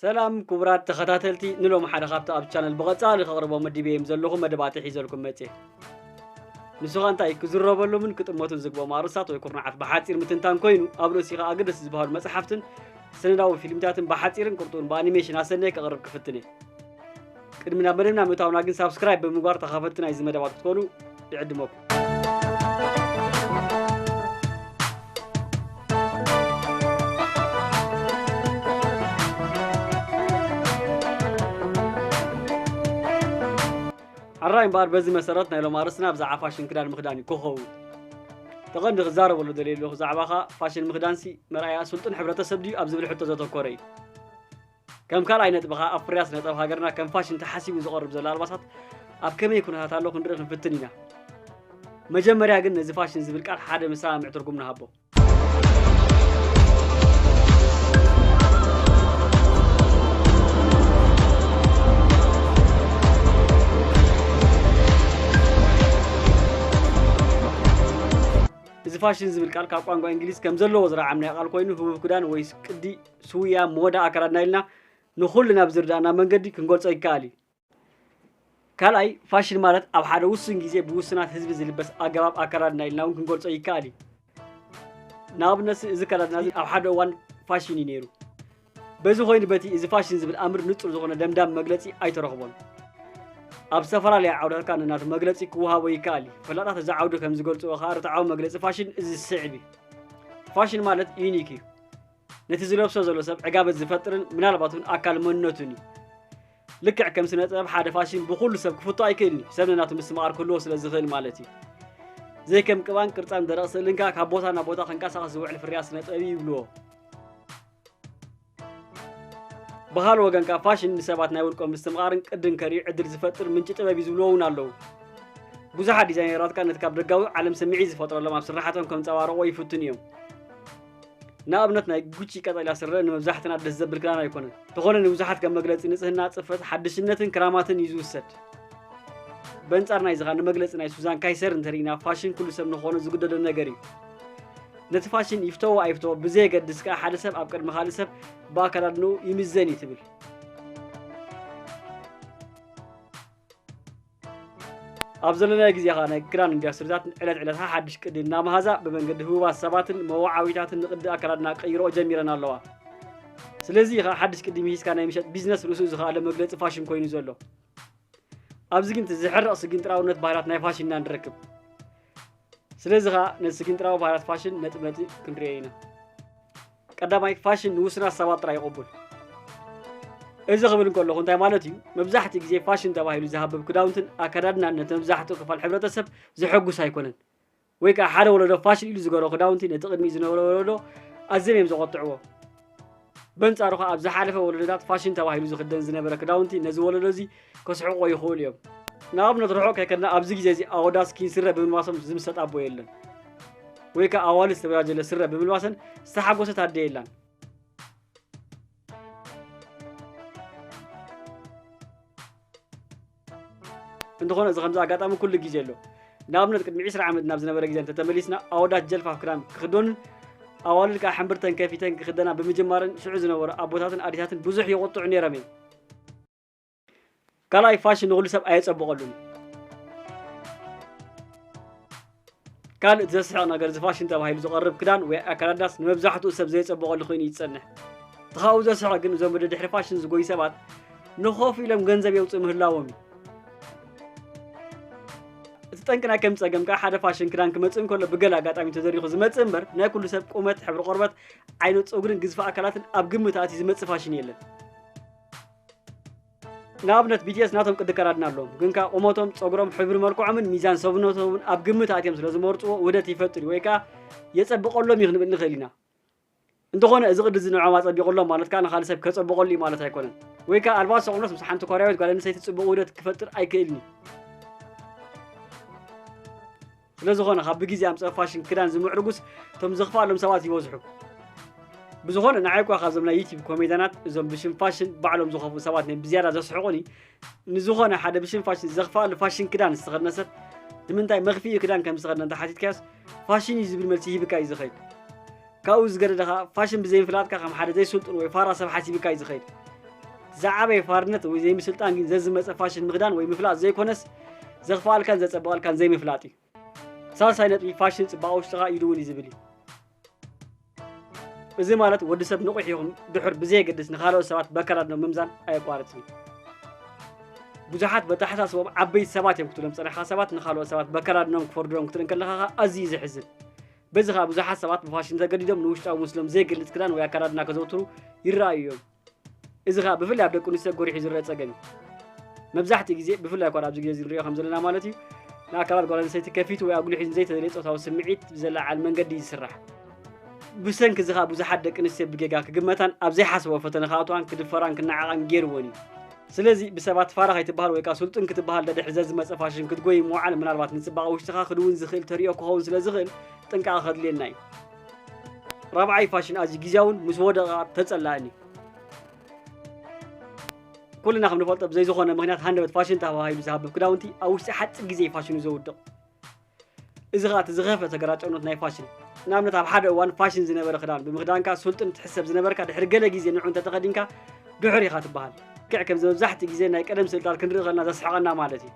ሰላም ክቡራት ተኸታተልቲ፣ ንሎም ሓደ ካብቲ ኣብ ቻነል ብቐጻሊ ከቕርቦ መዲበዮም ዘለኹ መደባት ሒዘልኩም መጽየ። ንሱ ኸኣ እንታይ ክዝረበሎምን ክጥመቱን ዝግብኦም ኣርእስታት ወይ ኩርናዓት ብሓጺር ምትንታን ኮይኑ፣ ኣብ ርእሲኡ ኸኣ ኣገደስቲ ዝበሃሉ መጽሓፍትን ሰነዳዊ ፊልምታትን ብሓጺርን ቁርጡን ብኣኒሜሽን ኣሰነየ ከቕርብ ክፍትን እየ። ቅድሚ ናብ መደብና ምእታውና ግን ሳብስክራይብ ብምግባር ተኻፈልቲ ናይዚ መደባት ክትኮኑ ይዕድመኩም። ሕራይ እምበኣር በዚ መሰረት ናይ ሎም ኣርእስትና ብዛዕባ ፋሽን ክዳን ምኽዳን እዩ ክኸውን። ተቐንዲ ክዛረበሉ ደልየ ኣለኹ ዛዕባ ኸኣ ፋሽን ምኽዳንሲ መርኣያ ስልጡን ሕብረተሰብ ድዩ ኣብ ዝብል ሕቶ ዘተኮረ እዩ። ከም ካልኣይ ነጥቢ ኸኣ ኣብ ፍርያት ስነ ጥበብ ሃገርና ከም ፋሽን ተሓሲቡ ዝቐርብ ዘሎ ኣልባሳት ኣብ ከመይ ኩነታት ኣሎ ክንርኢ ክንፍትን ኢና። መጀመርያ ግን ነዚ ፋሽን ዝብል ቃል ሓደ መሰማምዒ ትርጉም ንሃቦ። እዚ ፋሽን ዝብል ቃል ካብ ቋንቋ እንግሊዝ ከም ዘለዎ ዝረዓምናዮ ቃል ኮይኑ ህቡብ ክዳን ወይስ ቅዲ፣ ስውያ፣ ሞዳ ኣከዳድና ኢልና ንኹሉ ናብ ዝርዳእና መንገዲ ክንገልጾ ይከኣል እዩ። ካልኣይ ፋሽን ማለት ኣብ ሓደ ውሱን ግዜ ብውሱናት ህዝቢ ዝልበስ ኣገባብ ኣከዳድና ኢልና እውን ክንገልጾ ይከኣል እዩ። ንኣብነት እዚ ኣከዳድና እዚ ኣብ ሓደ እዋን ፋሽን እዩ ነይሩ። በዚ ኮይኑ በቲ እዚ ፋሽን ዝብል ኣምር ንጹር ዝኾነ ደምዳም መግለጺ ኣይተረኽቦን። ኣብ ዝተፈላለያ ዓውድታት ከኣ ነናቱ መግለጺ ክወሃቦ ይከኣል እዩ። ፈላጣት እዚ ዓውዲ ከም ዝገልጽዎ ከኣ ርትዓዊ መግለጺ ፋሽን እዚ ዝስዕብ እዩ። ፋሽን ማለት ዩኒክ እዩ። ነቲ ዝለብሶ ዘሎ ሰብ ዕጋበት ዝፈጥርን ምናልባት እውን ኣካል መንነቱን እዩ። ልክዕ ከም ስነ ጥበብ ሓደ ፋሽን ብኹሉ ሰብ ክፍቶ ኣይክእልን እዩ። ሰብ ነናቱ ምስትምቓር ክህልዎ ስለ ዝኽእል ማለት እዩ። ዘይከም ቅባን ቅርጻን ደረቕ ስእልን ከኣ ካብ ቦታ ናብ ቦታ ክንቀሳቐስ ዝውዕል ፍርያት ስነ ጥበብ እዩ ይብልዎ። ብኻልእ ወገን ከኣ ፋሽን ንሰባት ናይ ውልቆም ምስትምቓርን ቅድን ከርእዩ ዕድል ዝፈጥር ምንጪ ጥበብ እዩ ዝብልዎ እውን ኣለዉ። ብዙሓት ዲዛይነራት ከኣ ነቲ ካብ ደጋዊ ዓለም ስምዒት ዝፈጥረሎም ኣብ ስርሓቶም ከንጸባርቕዎ ይፍትኑ እዮም። ንኣብነት ናይ ጉቺ ቀጠልያ ስረ ንመብዛሕትና ደስ ዘብል ክዳን ኣይኮነን። እንተኾነ ንብዙሓት ከም መግለጺ ንጽህና፣ ጽፈት፣ ሓድሽነትን ክራማትን እዩ ዝውሰድ። በንጻር ናይዚ ኸኣ ንመግለጺ ናይ ሱዛን ካይሰር እንተርኢና ፋሽን ኩሉ ሰብ ንኽኾኖ ዝግደዶ ነገር እዩ። ነቲ ፋሽን ይፍተዎ ኣይፍተዎ ብዘየገድስ ከኣ ሓደ ሰብ ኣብ ቅድሚ ካልእ ሰብ ብኣከዳድንኡ ይምዘን እዩ ትብል። ኣብ ዘለናዮ ግዜ ኸኣ ናይ ክዳን ኢንዳስትሪታት ዕለት ዕለት ሓድሽ ቅዲ እናመሃዛ ብመንገዲ ህቡባት ሰባትን መወዓዊታትን ንቅዲ ኣከዳድና ክቅይርኦ ጀሚረን ኣለዋ። ስለዚ ኸኣ ሓድሽ ቅዲ ምሂዝካ ናይ ምሸጥ ቢዝነስ ርእሱ ዝኸኣለ መግለጺ ፋሽን ኮይኑ ዘሎ። ኣብዚ ግን እቲ ዝሕረቕ ስግንጥራውነት ባህርያት ናይ ፋሽን ኢና ንረክብ። ስለዚ ኸኣ ነቲ ስግንጥራዊ ባህርያት ፋሽን ነጥብ ነጥቢ ክንርእዮ ኢና። ቀዳማይ ፋሽን ንውሱናት ሰባት ጥራይ ይቕቡል። እዚ ክብል እንከለኹ እንታይ ማለት እዩ? መብዛሕትኡ ግዜ ፋሽን ተባሂሉ ዝሃበብ ክዳውንትን ኣከዳድናን ነቲ መብዛሕትኡ ክፋል ሕብረተሰብ ዘሐጉስ ኣይኮነን። ወይ ከኣ ሓደ ወለዶ ፋሽን ኢሉ ዝገብሮ ክዳውንቲ ነቲ ቅድሚኡ ዝነበረ ወለዶ ኣዝዮም እዮም ዘቖጥዕዎ። በንጻሩ ኸኣ ኣብ ዝሓለፈ ወለዶታት ፋሽን ተባሂሉ ዝኽደን ዝነበረ ክዳውንቲ ነዚ ወለዶ እዚ ከስሕቖ ይኽእሉ እዮም። ንኣብነት ርሑቕ ከይከድና ኣብዚ ግዜ እዚ ኣወዳት ስኪን ስረ ብምልባሶም ዝምሰጥ ኣቦ የለን። ወይ ከኣ ኣዋልድ ዝተበጃጀለ ስረ ብምልባሰን ዝተሓጎሰት ኣደ የላን። እንተኾነ እዚ ከምዚ ኣጋጣሚ ኩሉ ግዜ ኣሎ። ንኣብነት ቅድሚ ዕስራ ዓመት ናብ ዝነበረ ግዜ እንተተመሊስና ኣወዳት ጀልፋፍ ክዳን ክኽደኑን ኣዋልድ ከኣ ሕምብርተን ከፊተን ክኽደና ብምጅማረን ሽዑ ዝነበሩ ኣቦታትን ኣዴታትን ብዙሕ ይቑጥዑ ነይሮም እዮም። ካልኣይ ፋሽን ንኹሉ ሰብ ኣየጸብቐሉን እዩ። ካልእ እቲ ዘስሕቕ ነገር እዚ ፋሽን ተባሂሉ ዝቐርብ ክዳን ወይ ኣከዳድናስ ንመብዛሕትኡ ሰብ ዘየጸብቐሉ ኮይኑ እዩ ዝጸንሕ። እቲ ካብኡ ዘስሕቕ ግን እዞም ብደድሕሪ ፋሽን ዝጎዩ ሰባት ንኸፉ ኢሎም ገንዘብ የውጽኡ ምህላዎም እዩ። እቲ ጠንቂ ናይ ከም ጸገም ከኣ ሓደ ፋሽን ክዳን ክመጽእ እንከሎ ብገለ ኣጋጣሚ ተደሪኹ ዝመጽእ እምበር ናይ ኩሉ ሰብ ቁመት፣ ሕብሪ ቆርበት፣ ዓይነት ጸጉርን ግዝፊ ኣካላትን ኣብ ግምት ኣትዩ ዝመጽእ ፋሽን የለን። ንኣብነት ቢቲኤስ ናቶም ቅዲ ኣከዳድና ኣለዎም፣ ግን ከኣ ቁመቶም፣ ጸጉሮም፣ ሕብሪ መልክዖምን ሚዛን ሰብነቶምን ኣብ ግምት ኣትዮም ስለ ዝመርጽዎ ውህደት ይፈጥር እዩ ወይ ከኣ የጸብቐሎም እዩ ክንብል ንኽእል ኢና። እንተኾነ እዚ ቅዲ እዚ ንዕኦም ኣጸቢቑሎም ማለት ከኣ ንኻልእ ሰብ ከጸብቐሉ እዩ ማለት ኣይኮነን። ወይ ከኣ ኣልባሶ ቁኖስ ምስ ሓንቲ ኮርያዊት ጓል ኣንስተይቲ ጽቡቕ ውህደት ክፈጥር ኣይክእልን እዩ። ስለ ዝኾነ ካብ ብግዜ ኣምፀ ፋሽን ክዳን ዝምዕርጉስ እቶም ዘኽፍኣሎም ሰባት ይበዝሑ። ብዝኾነ ንዓይ እኳ ካብዞም ናይ ዩቲዩብ ኮሜድያናት እዞም ብሽም ፋሽን ባዕሎም ዝኸፍኡ ሰባት ናይ ብዝያዳ ዘስሕቑኒ። ንዝኾነ ሓደ ብሽም ፋሽን ዘኽፍኣሉ ፋሽን ክዳን ዝተኸድነ ሰብ ንምንታይ መኽፍኢ ክዳን ከም ዝተኸድነ እንተሓቲትካዮስ ፋሽን እዩ ዝብል መልሲ ይህብካ እዩ ዝኸይድ። ካብኡ ዝገደደ ኸዓ ፋሽን ብዘይምፍላጥካ ከም ሓደ ዘይስልጡን ወይ ፋራ ሰብ ሓሲብካ እዩ ዝኸይድ። ዝዓበየ ፋርነት ወይ ዘይምስልጣን ግን ዘዝመፀ ፋሽን ምኽዳን ወይ ምፍላጥ ዘይኮነስ ዘኽፍኣልካን ዘፀብቐልካን ዘይምፍላጥ እዩ። ሳልሳይ ነጥቢ ፋሽን ፅባቐ ውሽጥኻ ይድውን እዩ ዝብል እዩ። እዚ ማለት ወዲ ሰብ ንቑሕ ይኹን ድሑር ብዘየገድስ ንኻልኦት ሰባት በከዳድኖም ምምዛን ኣየቋርፅን እዩ። ብዙሓት በተሓሳስቦም ዓበይቲ ሰባት እዮም ክትብሎም ዝፀናሕካ ሰባት ንኻልኦት ሰባት በከዳድኖም ክፈርዶም ክትርኢ እንከለኻ ኸዓ ኣዝዩ እዩ ዘሕዝን። በዚ ኸዓ ብዙሓት ሰባት ብፋሽን ተገዲዶም ንውሽጣዊ ምስሎም ዘይገልፅ ክዳን ወይ ኣከዳድና ከዘውትሩ ይረኣዩ እዮም። እዚ ኸዓ ብፍላይ ኣብ ደቂ ኣንስትዮ ጎሪሑ ዝረአ ፀገም እዩ። መብዛሕትኡ ግዜ ብፍላይ እኳ ኣብዚ ግዜ እዚ ንሪኦ ከም ዘለና ማለት እዩ ንኣካላት ጓል ኣንስተይቲ ከፊቱ ወይ ኣጉሊሑ ንዘይተደልየ ፆታዊ ስምዒት ብዘለዓዕል መንገዲ እዩ ዝስራሕ። ብሰንኪ እዚ ኸዓ ብዙሓት ደቂ ኣንስትዮ ብጌጋ ክግመታን ኣብ ዘይሓሰቦ ፈተነ ክኣትዋን ክድፈራን ክነዓቓን ገይርወን እዩ። ስለዚ ብሰባት ፋራ ከይትበሃል ወይ ከዓ ስልጡን ክትበሃል ደድሕሪ ዘዝመፀ ፋሽን ክትጎይ ምውዓል ምናልባት ንፅባቐ ውሽጥኻ ክድውን ዝኽእል ተሪኦ ክኸውን ስለ ዝኽእል ጥንቃቐ ከድልየና እዩ። ራብዓይ ፋሽን ኣዝዩ ግዝያውን ምስ ወደቐ ተጸላእን እዩ። ኩልና ከም ንፈልጦ ብዘይ ዝኾነ ምኽንያት ሃንደበት ፋሽን ተባሂሉ ዝሃብብ ክዳውንቲ ኣብ ውሽጢ ሓጺር ግዜ እዩ ፋሽኑ ዘውድቕ። እዚ ኸኣ እቲ ዝኸፍአ ተገራጨውነት ናይ ፋሽን። ንኣብነት ኣብ ሓደ እዋን ፋሽን ዝነበረ ክዳን ብምኽዳንካ ስልጡን ትሕሰብ ዝነበርካ ድሕሪ ገለ ግዜ ንዑ እንተተኸዲንካ ድሑር ኢኻ ትበሃል። ልክዕ ከምዚ መብዛሕትኡ ግዜ ናይ ቀደም ስእልታት ክንርኢ ከለና ዘስሕቐና ማለት እዩ።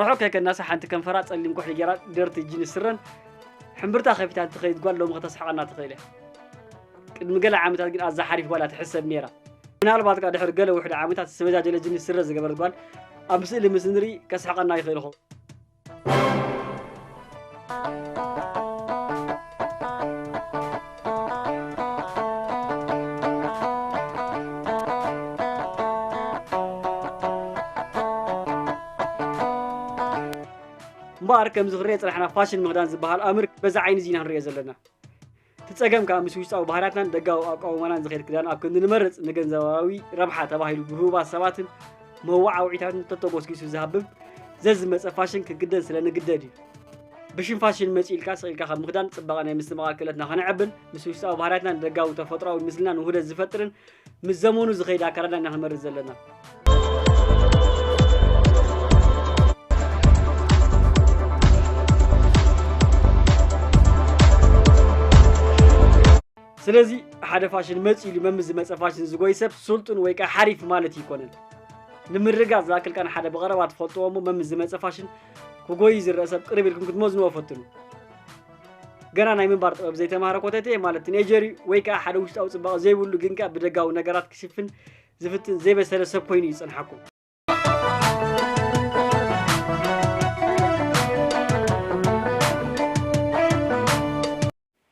ርሑቕ ከይከድናስ ሓንቲ ከንፈራ ጸሊም ኩሕሊ ጌራ ደርቲ ጂንስ ስረን ሕምብርታ ከፊታ እትኸይድ ጓል ሎሚ ከተስሕቐና ትኽእል እያ። ቅድሚ ገለ ዓመታት ግን ኣዛ ሓሪፍ ጓል እያ ትሕሰብ ነይራ። ምናልባት ከኣ ድሕሪ ገለ ውሑድ ዓመታት ዝተበጃጀለ ጂንስ ስረ ዝገበረት ጓል ኣብ ስእሊ ምስ ንርኢ ከስሕቐና ይኽእል ይኸውን። እምበኣር ከምዚ ክንሪኦ ዝጸናሕና ፋሽን ምኽዳን ዝበሃል ኣምር በዚ ዓይኒ እዚ ኢና ክንሪኦ ዘለና። እቲ ጸገም ከኣ ምስ ውሽጣዊ ባህርያትናን ደጋዊ ኣቃውማናን ዝኸይድ ክዳን ኣብ ክንዲ ንመርጽ ንገንዘባዊ ረብሓ ተባሂሉ ብህቡባት ሰባትን መወዓውዒታትን ተተጎስጒሱ ዝሃብብ ዘዝመጸ ፋሽን ክግደን ስለ ንግደድ እዩ። ብሽም ፋሽን መጺኡ ኢልካ ስቕ ኢልካ ካብ ምኽዳን ጽባቐ ናይ ምስትምቓር ክእለትና ከነዕብን ምስ ውሽጣዊ ባህርያትናን ደጋዊ ተፈጥሮኣዊ ምስልናን ውህደት ዝፈጥርን ምስ ዘመኑ ዝኸይድ ኣከዳድና ኢና ክንመርጽ ዘለና። ስለዚ ሓደ ፋሽን መጺኡ ኢሉ መምስ ዝመጸ ፋሽን ዝጎይ ሰብ ስልጡን ወይ ከኣ ሓሪፍ ማለት ኣይኮነን። ንምርግጋጽ ዝኣክል ከኣ ንሓደ ብቐረባ ትፈልጥዎ እሞ መምስ ዝመጸ ፋሽን ክጎይ ዝረአ ሰብ ቅርብ ኢልኩም ክትመዝንዎ ፈትኑ። ገና ናይ ምንባር ጥበብ ዘይተማህረ ኮተቴ ማለት ቲኔጀር እዩ ወይ ከኣ ሓደ ውሽጣዊ ጽባቐ ዘይብሉ ግን ከኣ ብደጋዊ ነገራት ክሽፍን ዝፍትን ዘይበሰለ ሰብ ኮይኑ እዩ ዝጸንሓኩም።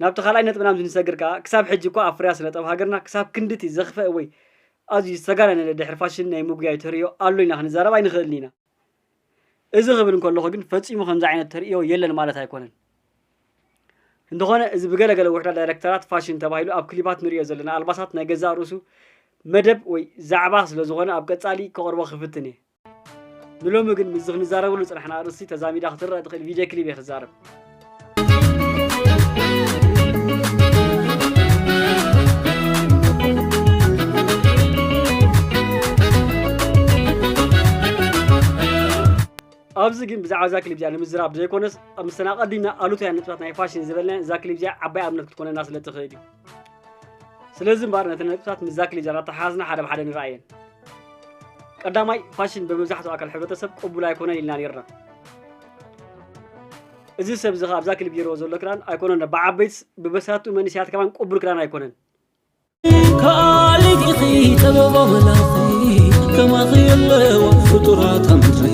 ናብቲ ካልኣይ ነጥብና ምስ ንሰግር ከኣ ክሳብ ሕጂ እኳ ኣብ ፍርያት ስነ ጥበብ ሃገርና ክሳብ ክንድቲ ዘኽፍአ ወይ ኣዝዩ ዝተጋነነ ደድሕሪ ፋሽን ናይ ምጉያይ ተርእዮ ኣሎ ኢልና ክንዛረብ ኣይንኽእልን ኢና። እዚ ክብል እንከለኹ ግን ፈጺሙ ከምዚ ዓይነት ተርእዮ የለን ማለት ኣይኮነን። እንተኾነ እዚ ብገለገለ ውሑዳት ዳይረክተራት ፋሽን ተባሂሉ ኣብ ክሊፓት ንርእዮ ዘለና ኣልባሳት ናይ ገዛእ ርእሱ መደብ ወይ ዛዕባ ስለ ዝኾነ ኣብ ቀጻሊ ከቕርቦ ክፍትን እየ። ንሎሚ ግን ምስዚ ክንዛረበሉ ዝጸናሕና ኣርእስቲ ተዛሚዳ ክትረኣ ትኽእል ቪድዮ ክሊፕ እየ ክዛረብ። ኣብዚ ግን ብዛዕባ እዛ ክሊፕ እዚኣ ንምዝራብ ዘይኮነስ ኣብ ምስተን ኣቐዲምና ኣሉታውያን ነጥብታት ናይ ፋሽን ዝበልናየን እዛ ክሊፕ እዚኣ ዓባይ ኣብነት ክትኮነና ስለ ትኽእል እዩ። ስለዚ እምበኣር ነተን ነጥብታት ምስዛ ክሊፕ እዚኣ እናተሓሓዝና ሓደ ብሓደ ንረኣየን። ቀዳማይ ፋሽን ብመብዛሕትኡ ኣካል ሕብረተሰብ ቅቡል ኣይኮነን ኢልና ነይርና። እዚ ሰብ እዚ ኸኣ ኣብዛ ክሊፕ ገይርዎ ዘሎ ክዳን ኣይኮነን ብዓበይትስ ብበሳቱ መንእሰያት ከማን ቅቡል ክዳን ኣይኮነን። ካልእ ኢኺ ጥበብ ኣምላኺ ከማኺ የለዋ ፍጡራት ኣብ ምድሪ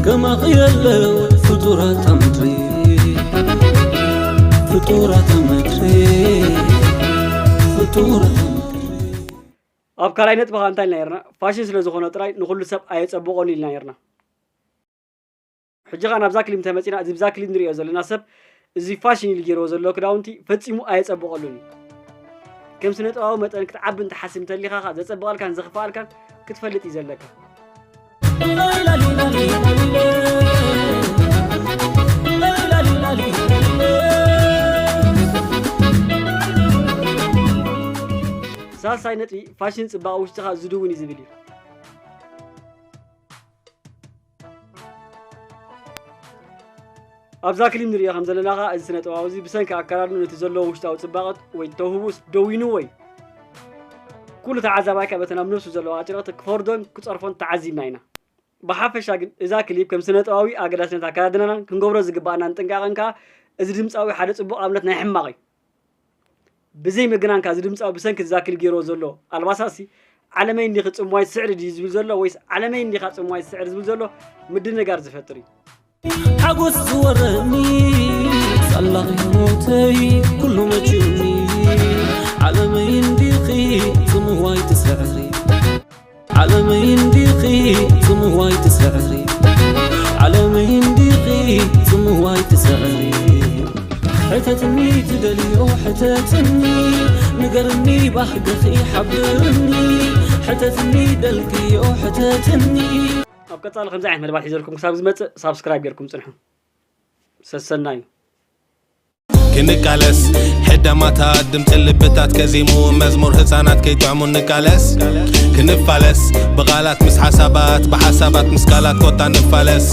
ከማኺ የለዋ ፍጡራት ኣብ ምድሪ ፍጡራት ኣብ ምድሪ ፍጡራት ኣብ ምድሪ ኣብ ካልኣይ ነጥቢ ኸኣ እንታይ ኢልና ነርና? ፋሽን ስለ ዝኾነ ጥራይ ንኹሉ ሰብ ኣየጸብቖን ኢልና ነርና። ሕጂ ኸኣ ናብዛ ክሊፕ እንተመጺና፣ እዚ ብዛ ክሊፕ ንሪኦ ዘለና ሰብ፣ እዚ ፋሽን ኢሉ ገይርዎ ዘሎ ክዳውንቲ ፈጺሙ ኣየጸብቐሉን እዩ። ከም ስነ ጥበባዊ መጠን ክትዓቢ እንተሓስብ እንተሊኻ ኸኣ ዘጸብቐልካን ዘኽፍኣልካን ክትፈልጥ እዩ ዘለካ። ሳልሳይ ነጥቢ፣ ፋሽን ጽባቐ ውሽጥኻ ዝድውን እዩ ዝብል እዩ። ኣብዛ ክሊፕ ንሪኦ ከም ዘለና ኸኣ፣ እዚ ስነ ጥበባዊ እዚ ብሰንኪ ኣከዳድንኡ ነቲ ዘለዎ ውሽጣዊ ጽባቐ ወይ ተውህቦስ ደዊንዎ እዩ። ኩሉ ተዓዛባይ ከኣ በተን ኣብ ነብሱ ዘለዋ ኣጭርቕቲ ክፈርዶን ክጸርፎን ተዓዚብና ኢና። ብሓፈሻ ግን እዛ ክሊፕ ከም ስነ ጥበባዊ ኣገዳስነት ኣከዳድናናን ክንገብሮ ዝግባኣናን ጥንቃቐን ከኣ፣ እዚ ድምጻዊ ሓደ ጽቡቕ ኣብነት ናይ ሕማቕ እዩ። ብዘይ ምግናን ከኣ እዚ ድምጻዊ ብሰንኪ እዛ ክሊፕ ገይርዎ ዘሎ ኣልባሳትሲ፣ ዓለመይ እንዲኺ ጽምዋይ ስዕሪ ድዩ ዝብል ዘሎ ወይስ ዓለመይ እንዲኻ ጽምዋይ ስዕሪ ዝብል ዘሎ ምድንጋር ዝፈጥር እዩ። ሓጎስ ዝወረኒ ሳላ ህይወተይ ኩሉ መችኒ ዓለመይ እንዲኺ ጽምዋይ ትስዕሪ ዓለመይ እንዲኺ ጽምዋይ ትስዕሪ ዓለመይ እንዲኺ ጽምዋይ ትስዕሪ ሕተትኒ ትደልዮ ሕተትኒ ንገርኒ ባህግኺ ሓብርኒ ሕተትኒ ደልክዮ ሕተትኒ ኣብ ቀጻሊ ከምዚ ዓይነት መደባት ሒዘልኩም ክሳብ ዝመጽእ ሳብስክራይብ ጌርኩም ጽንሑ። ሰሰናዩ። ክንቃለስ ሕዳማታት ድምፂ ልብታት ከዚሙ መዝሙር ህፃናት ከይጥዕሙ ንቃለስ ክንፋለስ ብቓላት ምስ ሓሳባት ብሓሳባት ምስ ቃላት ኮታ ንፋለስ